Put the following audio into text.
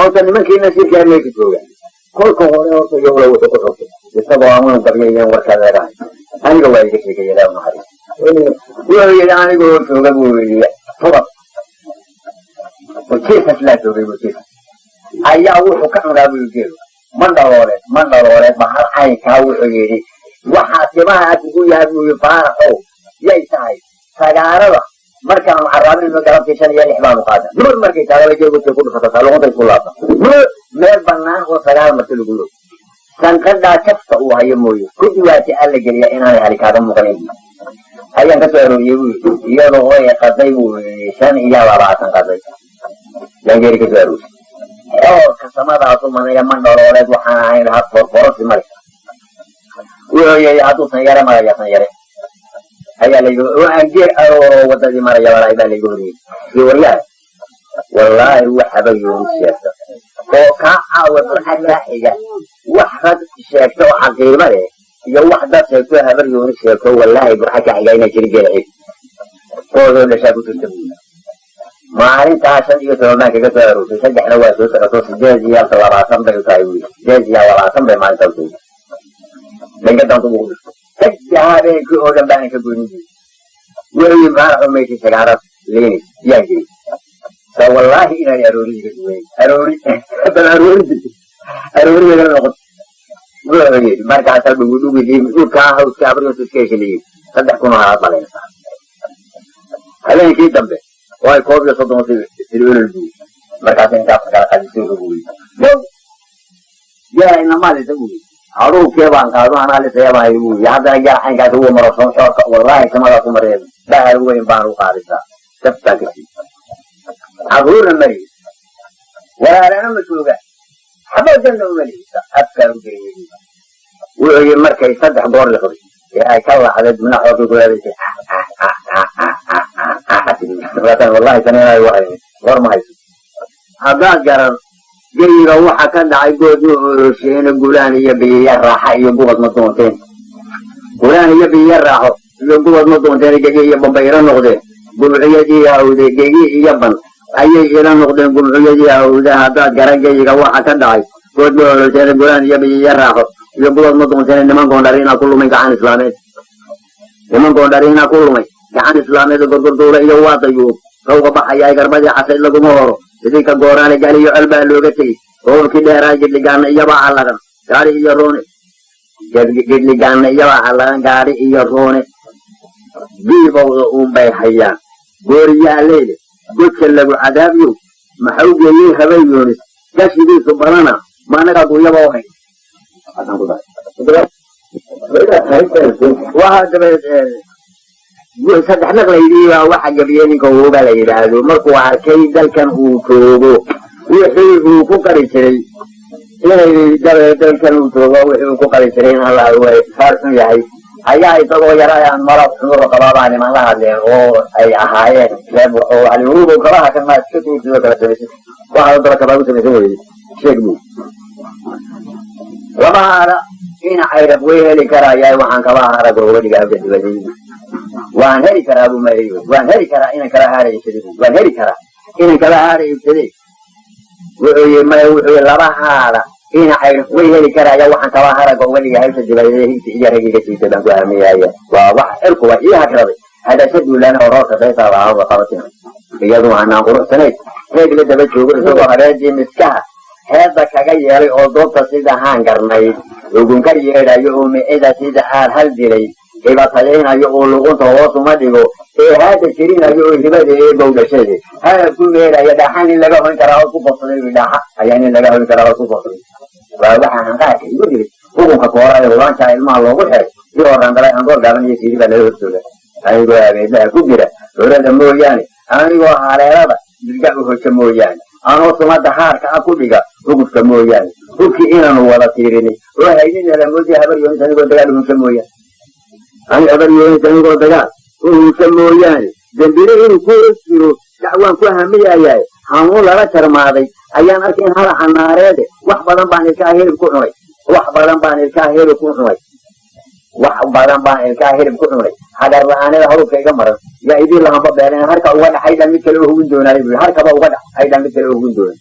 Horta nimankii nasiirkaa meesha jooga kolka hore horta yowla wuxuu ku xogtay isagoo aanu gabyayeen warkadeerahay, aniga waa iga sheegaya, ilaa naxariis. Wuxuu yidhi anigoo jooga buu yidhi tubad oo jiisas laa joogay buu, jiisas ayaa wuxuu ka cunaa buu geelu ma dhalooleed, ma dhalooleed bahal caynkaa. Wuxuu yidhi waxaa timaha kugu yahay buu yidhi, Faaraxow, yay tahay sagaarada markaanu carraabinayno galabtii 5 iyo 6 baanu qaada mur markay taagaba geelgutay ku dhufatata, luqunta isku laabta mur meel banaan oo sagaal marti lagu log sanqadhaa jafta uu hayo mooye ku diwaati alla geliya inaanay hali kaaga muuqanayn ayaan ka soo arooriyey buu yidhi, iyadoo ay qaday buu yidhi 25 qaday yaan geeri ka soo arooriyey. Xoorka samadaasu manaya ma dhalooleed waxaan ahayn lahaa forforosi male. Wuxuu yidhi hadduu sanyare maraya, sanyare ayaa laygu oo aan geel arooro wadadii maraya walaahi baa laygu horiyey iyo waryaha. Wallaahi waxaba yooni sheegta oo kaa caawa burxa kaa xiga, wax rag sheegta oo xaqiimo leh iyo wax dad sheegto habar yooni sheegto, wallaahi burxa kaa xiga inay jiri geela xig qoodoo dhashaa ku jirta buuli. Maalintaa 15 baan kaga soo aroortay, saddexna waa soo socoto, 28 bay u tahay buuli, 28 bay maalintaa u tahay. Dhangadantu ugu dhifto saddex habeenkii oo dhan baanan ka goynin buuli. Wuxuu yidhi maaraxo meeshii sagaarad leenis yaan geli sa, wallaahi inaan aroori iga duwayn aroori bal aroori aroori wagala noqon. Wuxuu yidhi markaasaa dhugudhugidii dhulkaa hawska abriyosu iska hesha layidhi 3000 oo halaad baa layna saaray. Habeenkii dambe oo ay 31 tiri olol buuli, markaas intaa kala qadisay buuli yow yaa inamaalisa buuli, haruubkee baan qaado anaa lisaya baan buuli. Haddana gaal caynkaas ugu marabsan xoorka, wallaahi samadaasu mareen bahal weyn baan u qaadisaa dabtaan ka sii caruurna mali walaalana ma jooga xabadanna uma lihisa afkaan u geliyay. Wuxuu yidhi markay saddex goor liqday ee ay ka lacday dibna xoorkii ku leedaysay, wallahi tan inay wahayn war ma hayso. Haddaad garan geyiga waxa ka dhacay good ma orosheena, gulaan iyo biyiya raaxa iyo gubad ma doonteen, gulaan iyo biyiya raaxo iyo gubad ma doonteen, gegi iyo bambayro noqdeen gumciyadii hawde, gegi iyo ban ayay ila noqdeen gumciyadii hawde. Haddaad garan geyiga waxa ka dhacay good ma orosheena, gulaan iyo biyiya raaxo iyo gubad ma doonteen, niman goondhariina ku lumay gacan islaameed, niman goondhariina ku lumay gacan islaameed, gorgorduule iyo waa dayuub kawga baxayaa, garbadii xasayd laguma horo sidii ka gooraane, gaali iyo col baa looga tegey roobkii dheeraa, gidligaana iyabaa callaqan gaari iyo roone, gidligaana iyabaa callaqan gaari iyo roone, biibowda uunbay hayaan gooriyaaleyde, godka lagu cadaabiyo maxau geeyey habay yoonis gashigiisu badana maanaga guryaba u hayn. Waxaa dabeed saddex naqlaydii baa waxa gabiyey ninka huuba la yidhaahdo markuu arkay dalkan uu joogo wixii uu ku qari jiray inay dabeed dalkan uu joogo wixii uu ku qari jiray in alla faarxun yahay ayaa isagoo yara aan mara cudurro qabaabaa niman la hadleen oo ay ahaayeen reeb oo alihuubow kabaha kan maad iska tuurtid oo kala samaysan, waxaad daba kabaa u samaysan weyday sheeg buu laba haara ina cayraf way heli karaayaa, waxaan kaba haara uga dhiga hawda dibadeed waan heli karaa buu maray, waan heli karaa inan kala haara iibsaday, waan heli karaa inan kala haara iibsaday. Wuxuu yii maya, wuxuu yii laba haara ina cayraf way heli karaya, waxaan kaba haraga uga dhiga hawsha dibadeed higsi iyo ragiga siisay baan ku aamiyaya, waa wax cirku waa ii hagraday hadasha duulaan horoorka daytaada ahaba qabatina iyadu hanaan quruxsanayd reeg la daba joogo isagoo habeentii miskaha heedda kaga yeelay oo doobta sida haan garnayd ugunka yeedhayo oo micida sida aar hal dilay hibatayaynayo oo luqunta hoos uma dhigo ee haada jirinayo oo hibada ee bowdhashade haab ku meeraya dhaaxa nin laga hoyn karaa oo ku bofsaday, dhaaxa ayaa nin laga hoyn karaa oo ku bofsaday. Waa waxaa hanqaarka igu dilay hukunka koora ee hulaankaa ilmaha loogu xiray si horaan dhalay angoor gaaban iyo siidi baa lala hortooga anigoo abeedlaha ku jira horada mooyaane, anigoo haleelada dirga u hoja mooyaane, anoo sumada haarka ah ku dhiga hugufka mooyaane, hubkii inaanu wada tiirinay oo haydin helamoodii habar yoonis anigoo dagaal uhunsa mooyaane, ani habar yoonis anigoo dagaal uhunsa mooyaane, dembile inuu ku hoos jiro dacwaan ku hamiyayaay hanuun lala jarmaaday ayaan arkay in hala xanaareede. Wax badan baan ilkaa hilib ku cunay, wax badan baan ilkaa hilib ku cunay, wax badan baan ilkaa hilib ku cunay, hagar la-aanada harubka iga maran yaa idiin lahamba beeleen harka uga dhax aydhan mid kale oo hubin doonaayo bui, harkaba uga dhax aydhan mid kale oo hubin doonay.